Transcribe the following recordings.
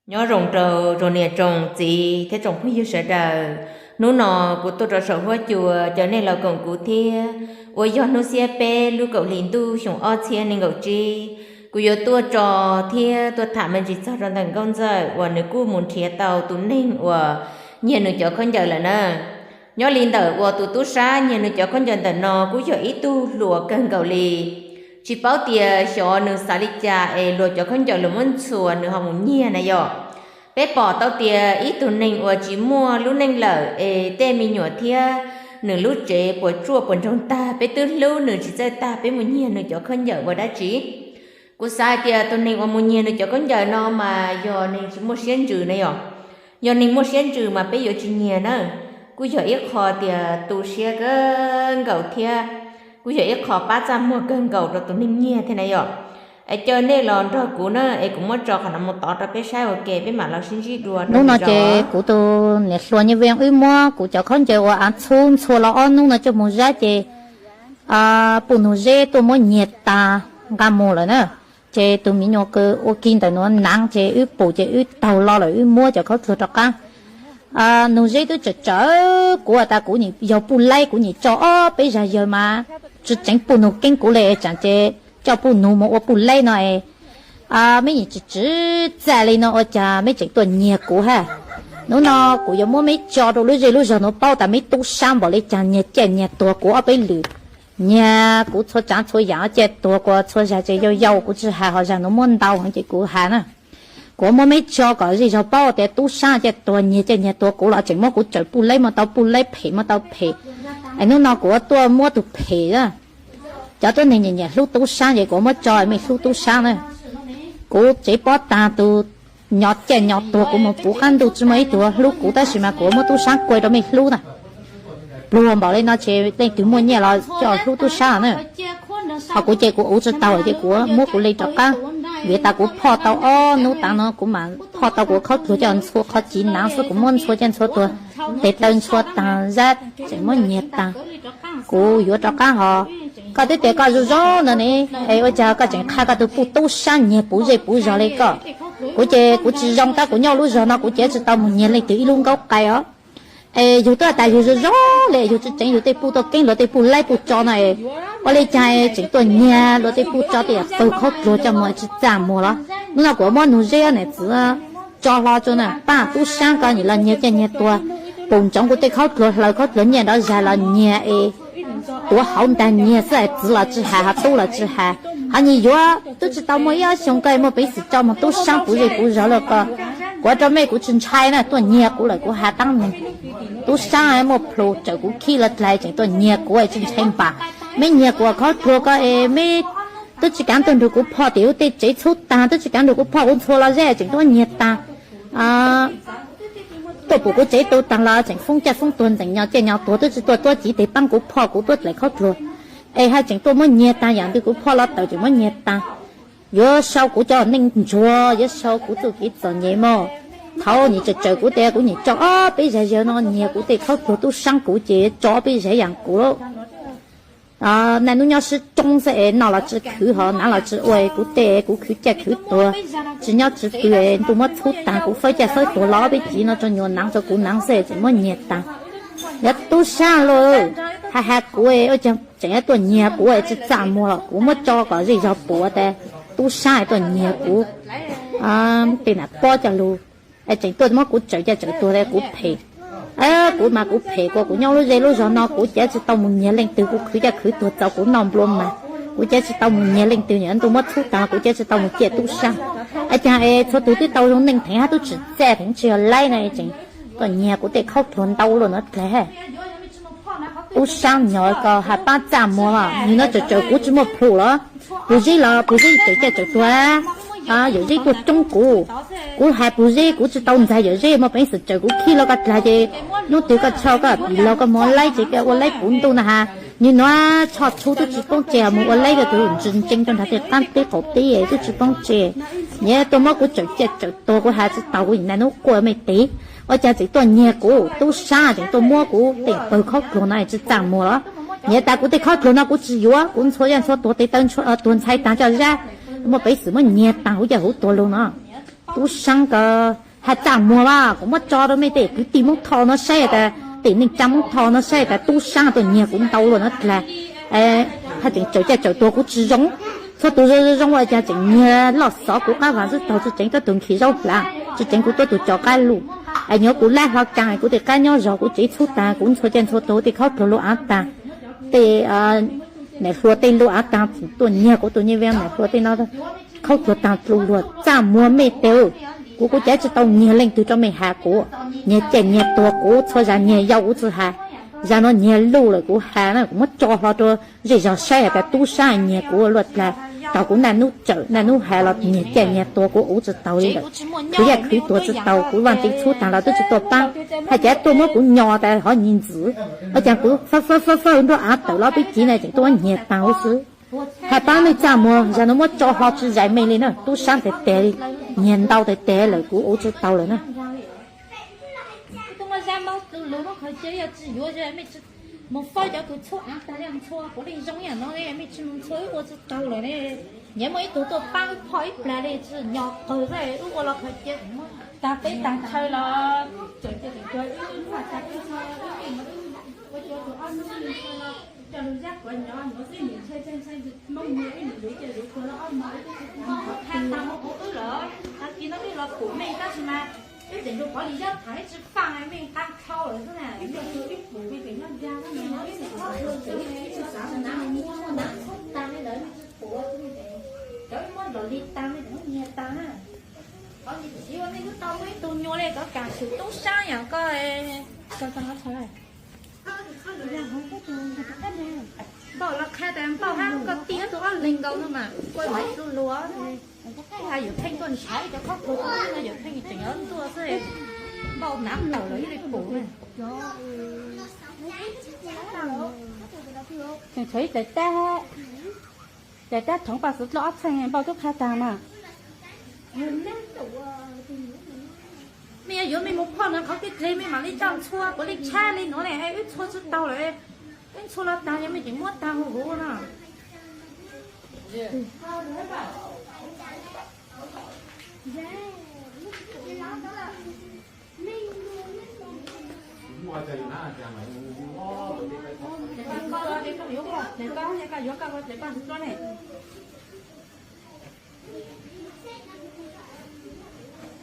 Nyob zoo rau tsoom niam tsoom txiv thiab tsoom phooj ywg sawv daws. Hnub no kuv tuaj rau saum huab cua caw nej los koom kuv thiab ua yog hnub xiab peb lub kaum hli ntuj xyoo ob txhiab nees nkaum tsib. Kuv yuav tuaj tso thiab tuaj tham me ntsis txog rau ntawm nkauj ntxawm uas nws kuj mus nrhiav tau tus neeg uas nyiag nws cov khaub ncaws lawm na. Nyob li ntawm uas tus tub sab nyiag nws cov khaub ncaws ntawm no kuj yog ib tug hluas kawg nkaus li. Tsis paub tias xyov nws xav li cas es luag cov khaub ncaws los muab ntxhua nws ho mus nyiag na yom. Peb pom tau tias ib tug neeg uas tsis muaj lub neej lawm es tej me nyuam thiab nws lub tsev puas tsuaj puas ntsoog tag, peb twb hlub nws tsis txawj tag peb mus nyiag nws cov khaub ncaws ua dab tsi. Kuv xav hais tias tus neeg uas mus nyiag nws cov khaub ncaws no mas yog neeg tsis muaj siab ntsws na yom. Yog neeg muaj siab ntsws mas peb yuav tsis nyiag na. Kuj yog ib qho tias tu siab kawg nkaus thiab kuj yog ib qho pab txaj muag kawg nkaus rau tus neeg nyiag thiab na yom. Es caw nej los nrog kuv na es kuv muab tso qhov no mus tod rau peb saib ua ke peb mam los sib ntsib dua. Hnub no ces kuv tus niam hluas Nyiaj Veej wb muab kuv cov khaub ncaws uas av txhub ntxhua los ob hnub no coj mus zab ces puj nug zeb tuaj muab nyiag tas nqa mus lawm na. Ces tus me nyuam kws ua ki ntawm nuav naav ces wb pum ces wb taug lo lawm wb muab cov khaub dluag rov qaab. Nug zeb twb tsawm tsawm kuv tas kuv yog puj laib kuv nyim tso ob peb zag yawg mas tsi tseev puj nug keeb kuv le tsaam ces coj puj nug mus ua puj laib no es meb nyim tsi tswv txaj li no ua caag meb tseem tuaj nyiag kuv hab. Hnub no kuv yuav muab meb tso rau lub zej lub zog nuav paub tas meb tub sab npaum le caag nyiag ciaj nyiag tuag kuv ob peb lwm. Nyiag kuv txhua tsaav txhua yaam ciaj tuag kuv txhua zag ces yau yau kuv tsi has ho zag nuav muab ntau heev ces kuv has na. Kuv muab meb tso kom zej zog paub tias tub sab ciaj tuag nyiag ciaj nyiag tuag kuv los tseem muab kuv tsawm puj laib muaj tau puj laib phem muaj tau phem. Es hnub no kuv tuaj muab tug phem na. Cov tuab neeg nyiam nyiam hlub tub sab ces kuv muab tso mej hlub tub sab na. Kuv tsev pob taag tug nyo ciaj nyo tuag kuv moog puv qaab ntuj tsi muaj ib tug hlub kuv tab sis mas kuv muab tub sab kuaj rau mej hlub na. Pluag npaum le no ces leej twg muaj nyiaj los coj hlub tub sab na. Ho kuv ces kuv ua tsi tau ces kuv muab kuv li rov qaab. Vim tas kuv phoj tau ob hnub tav no kuv mam phoj tau kuv khaub dluag coj ntxhua qhov civ naav xwb kuv muab ntxhua coj ntxhua tuag, tes taw ntxhua taag zab tseem muab nyiag taag. Kuv yuav rov qaab ho. Koj twb tias koj zoo zoo no ne, es ua caag koj tseem qha koj tug puj tub sab nyiag puv zej puv zog li koj? Kuv ces kuv tsi zoo tab kuv nyob lub zog no kuv cev tsi tau mus nyiag leej twg ib lub nkaub qai os. Es yug tuaj tas yug zoo zoo li yug tsi tseev yug tej puj tuaj keeb luag tej puj laib puj tso no es ua li caag tseem tuaj nyiag luag tej puj tso tej yam pawg khaub dluag coj mus tsi txaj muag los? Hnub no kuv muab nug zeb nam txiv tso hlo tso na, paaj tub sab koj nyiam los nyiag ciaj nyiag tuag, pum ntsoov kuv tej khaub dluag hlaws khaub dluag nyiaj nrov zag los nyiag es tuav hauv ntag nyiag xwb es txiv los tsi has ho tub los tsi has. Ho nyiag yuav twb tsi tau muaj ib ob xyoo koj muaj peev xwm tso moog tub sab puv zej puv zog lawm koj. Kuv rau mej kuv tsi ntshai na, tuaj nyiag kuv lawm kuv has taab meeg. Tub sab muaj plhu tsawm kuv khib los dlais tseem tuaj nyiag kuv tsi ntshai npaam. Meb nyiag kuv khaub dluag koj es meb twb tsi kaav tuaj nrug kuv phoj tim kuv tej tsev txhub taag, twb tsi kaav nrug kuv phoj kuv ntxhua los zeb tseem tuaj nyiag taag. Tuaj pum kuv tsev tu taag los tseem foob caj foob tuag ntxeem nyo ciaj nyo tuag twb tsi tuaj tuab civ tes paab kuv phoj kuv tuab dlais khaub dluag. Es haj tseem tuaj muab nyiag taag yam ntawd kuv phoj los tawm tseem muab nyiag taag. Yuav sau kuv cov neej ntsuag yuav sau kuv txuj kev txom nyem mog. Thaud nyias tsawm tsawm kuv tes kuv nyias tso ob peb zag yawg no nyiag kuv tej khaub dluag tub sab kuv ces tso ob peb zag yam kuv lawm. Naj nub nyob sib roob xwb es noj los tsi khwv ho naav los tsi ua, kuv tej kuv khwv caj khwv tuag, tsi nyob tsi pw, ntuj muab txhub taag kuv fawb caj fawb tuag los ob peb civ no tso nyuas naav tso kuv naav xwb tseem muab nyiag taag. Yog tub sab lawm, has has kuv ua caag tseem tuaj nyiag kuv tsi txaj muag los kuv muab tso kom zej zog pum tas tub sab tuaj nyiag kuv. Tej nam pob coj lug, tseem tuaj muab kuv tsawm caj tsawm tuag tas kuv phem. Kuv mas kuv phem kuas kuv nyob lub zej lub zog no kuv cev tsi tau mus nyiag leej twg, kuv khwv caj khwv tuag txaus kuv noj nplua mas, kuv cev tsi tau mus nyiag leej twg, ntuj muab txhub taag kuv cev tsi tau mus ciaj tub sab. Ua caag es txhua tug twb tau zoo neej dheev hab tub tsi txaj dheev tsi yog laib no tseem tuaj nyiag kuv tej khaub dluag ntau luaj nuav dlaag. Tub sab nyog koj has paab txaj muag, nwg no tsawm tsawm kuv tsi muaj plhu los, pug zeb los pug zeb tsawm caj tsawm tuag, yawm zeb tuaj roob kuv. Kuv has pug zeb kuv tsi tau ntxag yawm zeb muaj peev xwm tsawm kuv khib los koj dlaag ces nub twg koj choj koj pim los koj moog laib ces koj ua laib puv ntuj na has. Nwg nuav choj txhub tub tsi poob tseg, moog ua laib koj tug ntsi ntseeg rua nraag tej qaab teb qaum teb tub tsi poob tseg. Nyias tuaj muab kuv tsawm caj tsawm tuag kuv has tsi tau kuv naj nub quaj mej tes. Ua caag tseem tuaj nyiag kuv, tub sab tseem tuaj muab kuv tej pawg khaub dluag no tsi txaj muag los. Nyias tas kuv tej khaub dluag no kuv tsi yuav, kuv ntxhua caj ntxhua tuag tes taw tuag ntxhai taag coj zab, muaj peev xwm muab nyiag taag huv caj huv tuag lug no. Tub Saab ko, hais Txaj Muag as, kuv muab tso rau mej tej kwv tij Hmoob Thoj no saib tas, tej neej tsa Hmoob Thoj no saib tas Tub Saab tuaj nyiag kuv ntau luaj no dlaag. Hais tseem tsawm caij tsawm tuag kuv tsi zoo, txhua tug zoo zoo ua caag tseem nyiag loj xov kuv qab vaag xwb, taug tsi tseev tuab tug nkhis zaub hlav, tsi tseev kuv tuab tug cov qaab lug. Nyuav kuv lab hlo kaag kuv tej qaab nyob zog kuv tsev txhub taag, kuv ntxhua caij ntxhua tuag tej khaub dluag lub aav taag, tej nam hluas tej lub aav taag, tuaj nyiag kuv tus nyaj vees nam hluas tej no khaub dluag taag dlua luag. Txaj Muag mej tes, kuv kuv cav tsi tau nyiag leej twg rau mej has kuv, nyiag caij nyiag tuag kuv txhua zag nyiag yau kuv tsi has, zag nuav nyiag luj lawm kuv has na, kuv muab tso hlo rau zej zog saib has tas Tub Saab nyiag kuv luaj dlaag, taug kuv naj nub tsawm naj nub has los nyiag caij nyiag tuag kuv ua tsi taug li lawm. Khwv yaj khwv tuag tsi taug, kuv vaaj tsev txhub taag los twb tsi tuaj paab, hais cav tuaj muab kuv nyo tas hov nyiag ntxwv, ua caag kuv fawb fawb fawb nruab aav tawm los peb civ na tseem tuaj muab nyiag taag huv xwb. Has paab mej Txaj Muag, zag nuav muab tso hlo tsi zais mej li na, Tub Saab tes tes li, nyiag ntau tes tes lawm kuv ua tsi taug lawm na. Mus fawb cov kws txhub aav taag, ntxhua puav leej zoo ib yam no, mej tsi mus ntxhua wb ua tsi taug lawm ne. Nyias muaj ib tug tuaj paab wb phoj ib plag li tsi nyo qawg xwb, wb ua los khaws cia, taag teb taag chaw los tseem cia tseem tuag wb, wb ua tag wb ntxhua wb, wb ua cov tug ob hnub ntxhua los coj lug zab kuav nyob nuav xwb, nim ntshai ntshai ntshai Hmoob nyiag wb nim luv cia luv tuag los ob mos wb twb tsis tau qha taag ua kuv wb lawm, tag kis no wb los pum mej tab sis mas wb tseem lug pov li zab thaam wb tsi faaj mej qha dhau lawm xwb na. Wb tseem nyob dag wb tsis xav na, muaj nab txhub taag li lawm mej tsi pum, cov wb muab nrog li taag mej tseem muab nyiag taag na. Qhov ntawd tsis yog mej lub tau muaj ib tug nyuas li kov kaam swm Tub Saab yam koj. Npauj los qha tas Npauj hab koj tij ob tug ob leeg nkaus no mas kua ntaiv txuj lug, hab yuav pheej tuaj nrhav cov khaub dluag no yuav pheej tseem yuav ntuaj xwb. Npauj nav tawm los ib li pum na. Tseem tshuav ib daim tab, daim tab thoov paj xuv dloj ob txheej Npauj tub qha taag mas. Mej yuav mej mus phoj no qhov twg dleg mej mam li coj ntxhua, puav leej tshab li nuav ne, wb ntxhua tsi taug lawm. Wb ntxhua los taag yog mej tseem muab taag huv huv no.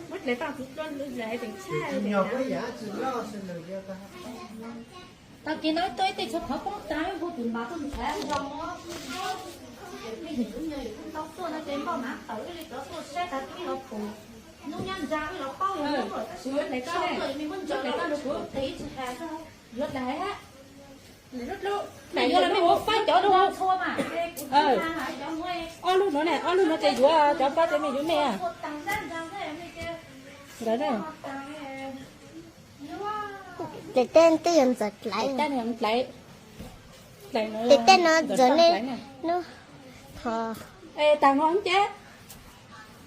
Muab dlaim paj txwv dlua ntawd, dlaim tseem tshaj li. Tag kis no wb tuaj ib teg tshuav qhov poob taag, wb hu tus npam tuaj nrhav zog. Pheej yog tus nyuag yus tau tuaj no ces Npauj nav tawm wb li cov tuaj saib tas twb los pum. Hnub nyob ntsa wb los paub yog hnub lawm tab sis wb dlaim tuaj, mej muab ntsaws los kuv tes tsis has. Yuav dlaim, dlaim yuav los mej mus faib cov dlua ntxhua mas. Ob lub nuav ne, ob lub nuav ces yuav cov pab ces mej yuav mej. Ntawd ne. Dlaim teb twb yog ntxawm dlaim. Dlaim teb no ntxawm ne, nub, tag no ces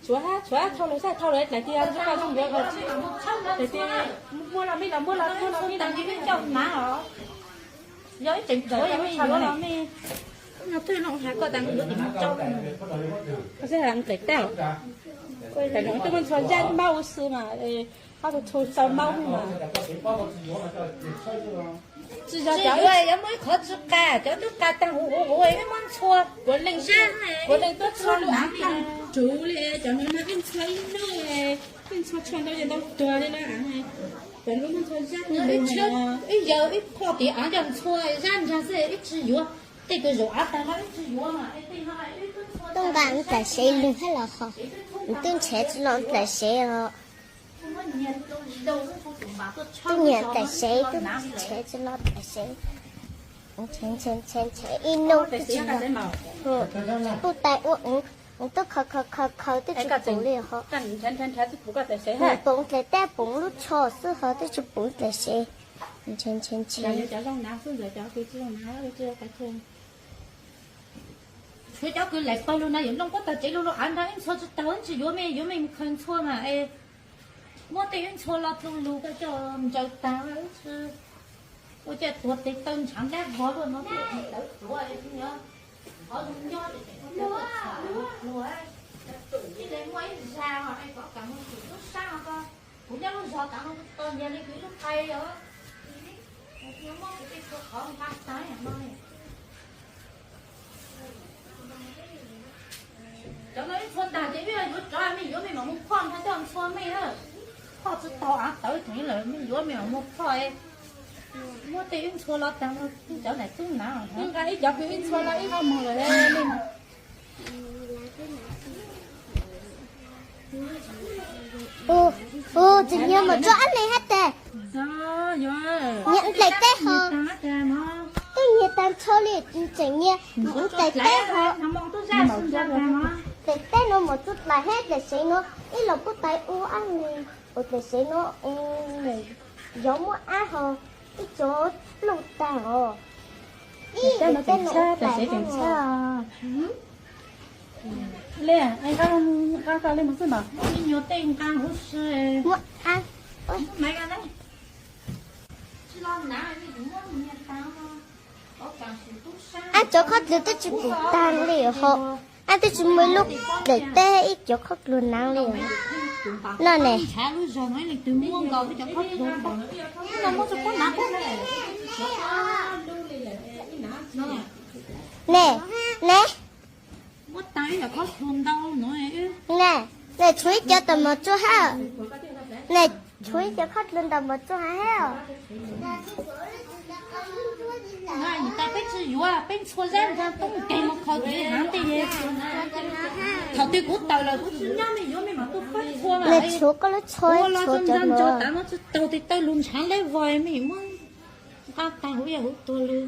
tshuav, tshuav thauj lawv saib, thauj lawv dlaim tias zoo koj zoo yuav, dlaim tias muaj los mej los muaj los muaj los mej los mej coj nav os. Yog ib tseem tshuav yog mej yuav los mej, no twb loo has koj tas yuav tim mus rau. Dlaim teb, dlaim no twb muaj ntxhua zaj maub xwb mas, ob tug txhu tau maub mas. Tsis yog cov, yuav muaj ib qhov tsi qas, cov twb qas taag huv huv huv, wb muab ntxhua, puav leej, puav leej tuab ntxhua lub aav taag rhuv li, cov nuav no wb ntxhua ib hnub, wb ntxhua tshua ntau ces ntau tuag li lawm. Cov nuav wb muab ntxhua zab, wb yawg wb phoj tim aav coj ntxhua zab nraag xwb wb tsis yuav, tej kws zaum aav taag no wb tsis yuav mas. Tub nqa dlaim sev lug hab los ho, nws twb nrhav tsis los dlaim sev os. Tub nyiag dlaim sev, tub nrhav tsis los dlaim sev. Nrhav nrhav nrhav ib hnub twb tsis los, puj tais ua, nws tub khaws khaws khaws khaws twb tsis pum li ho. Nws pum dlaim tab pum lub tsho xwb ho twb tsis pum dlaim sev. Nrhav nrhav nrhav. Tshuav cov kws laim pawg lug no yuav looj puab tag tsev lug lug aav nraag, wb ntxhua tsis taug wb tsis yuav mej, yuav mej mus khaws ntxhua mas es muab tej wb ntxhua los dlua lug koj coj ntsaws taag wb tsis ua caij tuag tes taw ntshav nqab vog luaj no tej tawv tuav tsis nyob, qhov zoo nyob ces tseem ua caij tuaj txhom luag. Cia li muaj ib zag es kov kam mus tim tub sab ko. Kuv nyob lub zos kam mus tau nyias li kuv ib lub qai os. Muab kuv tej txhua qhov nqa tag no. Cov no ib txhua tag ces wb yuav tsov me yuav me mam mus phoj ntag coj ntxhua me na. Phoj tsis tau av tawv theem lawm me yuav me mam mus phoj. Muab tej wb ntxhua los tag no cov daim tub nav nqa ib cov pw ib ntxhua los ib qho mus lawm li. Ua, tseem nyias mus tsuj ab li hab tes. Nyias nplaim teb ho. Tej nyias tag nrho li tseem nyias nplaim teb ho. Nplaim teb no mus tsuj dlais hab dlais sev no ib los puab tais ua ab li, ua dlais sev no yog muab ab ho ib cov pluj tag os. Ib teb no tseem tshab, dlais sev tseem tshab. Li nqa, nqa koj li mus xwb mas muab me nyuam tej nqa huv si. Muab ab, ab cov khob dlws twb tsis pum tag li ho. Ab twb tsis muaj ib lub daim teb ib cov khob dlws naav li no ne. Ne, ne, ne, ne tshuav ib cov tau mos tsuag hab. Ne, tshuav ib cov khob dlws ntawm mos tsuag hab. Peb tsis yuav, peb ntxhua zab ntxhua tub keg mus kho kev haav tej. Thaum twg kuv tawm lawm kuv tsis nyob me yuav me mam tuaj pab ntxhua mas. Nws tshuav koj lub tsho ua los tshuav cov ntxhua ntxhua no. Tav no tsis taug tes taw lug ntshav leb vog me muab nqa tag huv yam huv tuag li.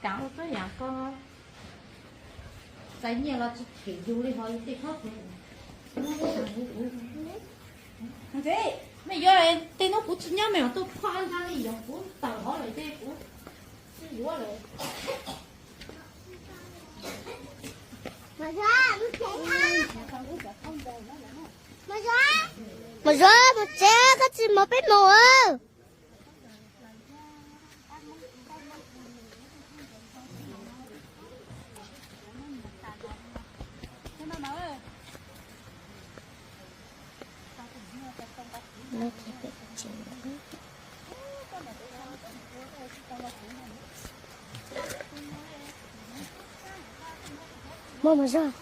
Kav ua txhua yam ko, txais nyiaj los tsis them yus li ho yus tej khob. Me yuav tej hnub kuv tsis nyob me mam tuaj phoj ntag li yog kuv tawm hov lawm ces kuv tsis yuav lawm. Mos Zuag, mos tsev, koj tsis mos peb mos. Muaj mos Zuag.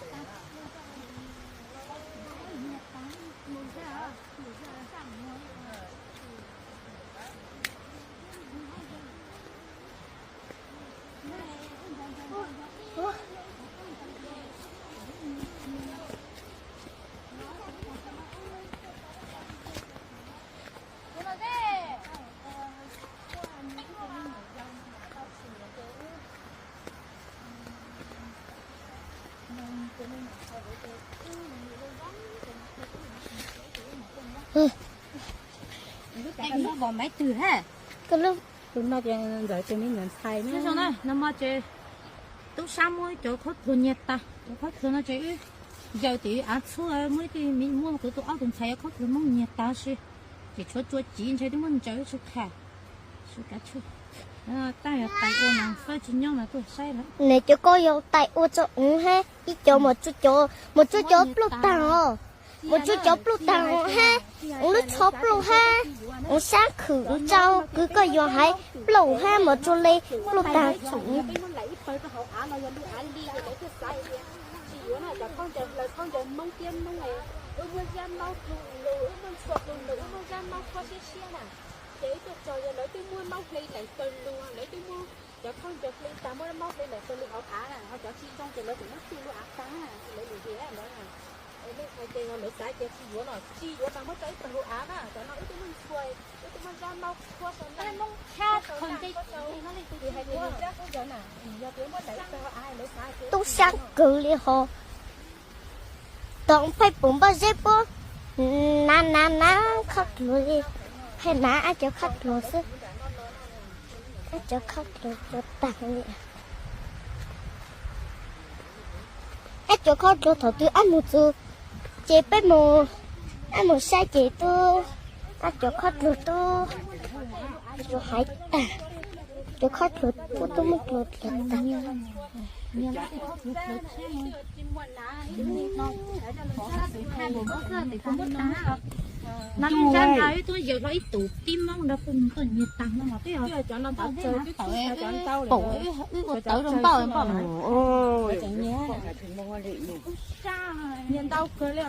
Koj lub, tus no ces ntxawm tus me nyuam ntxhais no. Tub sab muab cov khob dluag nyiag tas, cov khob dluag no ces wb ncaws tim av txhub, muab ib tug me muab kuv tus ob tug ntxhais cov khob dluag Hmoob nyiag tas si, ces tshuav tsua civ ntshai twb muab ntsaws tsis qha. Tais ua mas fab tsis nyob mas tuaj saib lawm. Nws cov koj yog tais ua tso ub hab ib cov mus tsuj cov, mus tsuj cov pluj taag os. Mus tsuj cov pluj taag hab, ua lub tsho pluj hab, ua sab khwm ua tsau kwv koj yuav haiv pluj hab mus tsuj li pluj taag. Ces wb tuaj txog yog lawv twb muaj maub hle laim pawg lug, lawv twb muab cov khaub ncaws hle tas, muab maub hle laim pawg lug hauv av na, ho cov tsis zoo ces lawv tseem muab tsuj lub av tag na, lawv lwm tiam lawv na. Leej hais ces lawv xav ces tsis yuav los tsis yuav mas muab tso ib tag hauv av na, cov no wb twb muab ntxhua, wb twb muab zab maub khuab rau na. Tub sab kawg li ho. Tom phaij pum npaj zeb puab, nav nav nav khob dluag li, phaij nav ab cov khob dluag xwb. Ab cov khob dluag cov taag li. Ab cov khob dluag thaum twg ab mus txug, ces peb mus, ab mus saib ces tub, ab cov khob dluag tub, tub haiv tag, cov khob dluag puab tub muab dluag dluag tag. Niag loj tej txhob plhws plhws thiab. No, ntawd ib tug yawg hlob ib tus tib moob nrog peb mus tuaj nyiag tag no mas peb os. Pom wb ua tawv rau npauj npauj. Nyiag ntau kawg li,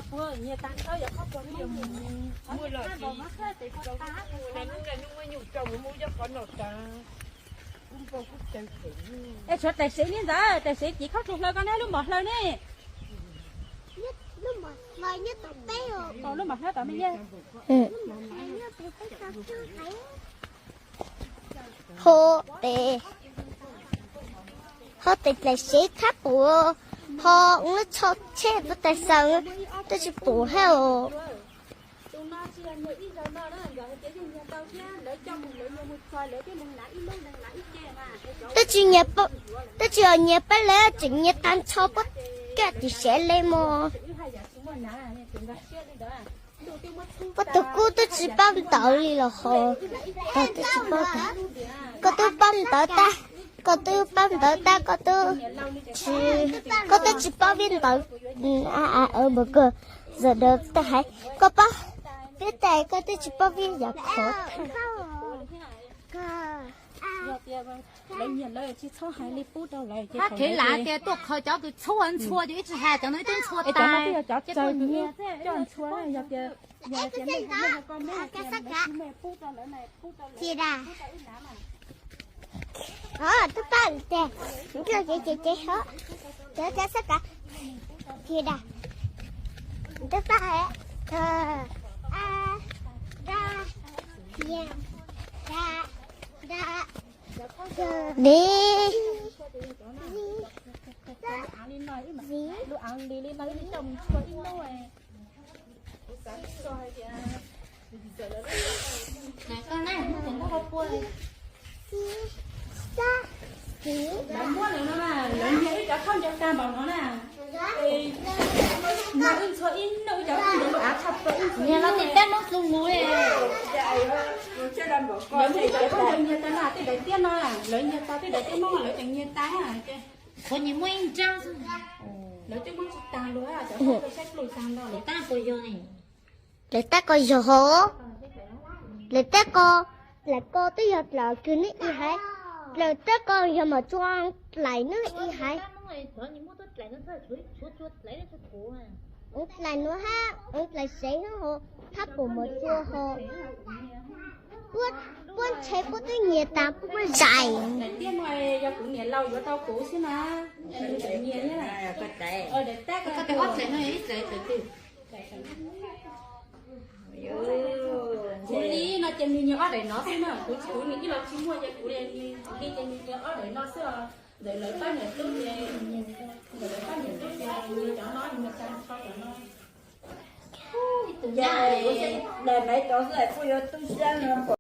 nyiag tag kawg yog qhov puas. Es tshuav tais sev li ntawd, tais sev ces khob rau hlaw ko ne, lub mom hlaw ne. Lub mom hlaw tom me. Ho tes, ho tes tais sev khab pum, ho ua lub tsho tsheb tus tais xaws, twb tsis pum hab os. Twb tsis, twb tsis yog nyiag peb le, tseem nyiag tag nrho puab kaj tim sev le mog. Puab tug kub twb tsis paub ntawv li los ho, twb tsis paub ntawv. Koj twb paub ntawv tag, koj twb paub ntawv tag, koj twb tsis, koj twb tsis paub vib ntawv. Npawg koj, zawm daws tej hais koj paub, peb tais koj twb tsis paub vib yam khov. Lawv nyiag lawv tsis txhob hais li pub rau lawv ces. Hab thev lam tias tuaj khaws cov kws txhua ntxhua ces ib tsis hais cov no ib tug ntxhua tas. Cov no twb yog cov tsaws nyiag coj ntxhua, yog tias, yog tias nej hais koj muab hais tias lawv tsis muaj pub rau lawv na, pub rau lawv, pub rau wb na. Twb pab ces, ces, ces, ces, ces, cov cov xab kav, ces da, twb pab, a, da, da, da, da, ni, ni. Lawv muab lawv no na, lawv nyiag wb cov khaub ncaws tag npaum no na. No wb ntxhua ib hnub wb cov khaub ncaws lub av tshaj plaws wb ntxhua ib hnub. Lawv muab wb cov khaub ncaws nyiag tag na, tej daim tiab no, lawv nyiag tag tej daim tiab Hmoob lawv tseem nyiag tag. Qhov nyias muaj ib nrab xwb. Lawv twb muab tsis tag lawm, cov khaub ncaws saib pluj tag nrho lawm. Tab puas yog ne? Lawv tab ko yog hov. Lawv tab ko, dlaim ko twb yog dlaim kws neb ib haiv. Lawv tab ko yog mas tsua dlaim neb ib haiv. Dlaim nuav hab, dlaim sev hab, thab pum mas tsua ho. Puab ntshe puab twb nyiag tas puab zais. Daim tiab no yog kuv niam laus yuav rau kuv xwb na. Kuv li no ces nws nyiag ob daim no xwb na, kuv, kuv nws ib los tsis muaj ces kuv li ces nws nyiag ob daim no xwb os. Ntawm lawv pab niam tub ces, ntawm lawv pab niam tub ces nyiag cov no, nyiag tag nrho cov no. Daim maiv tod xwb kuj yuav tu siab no.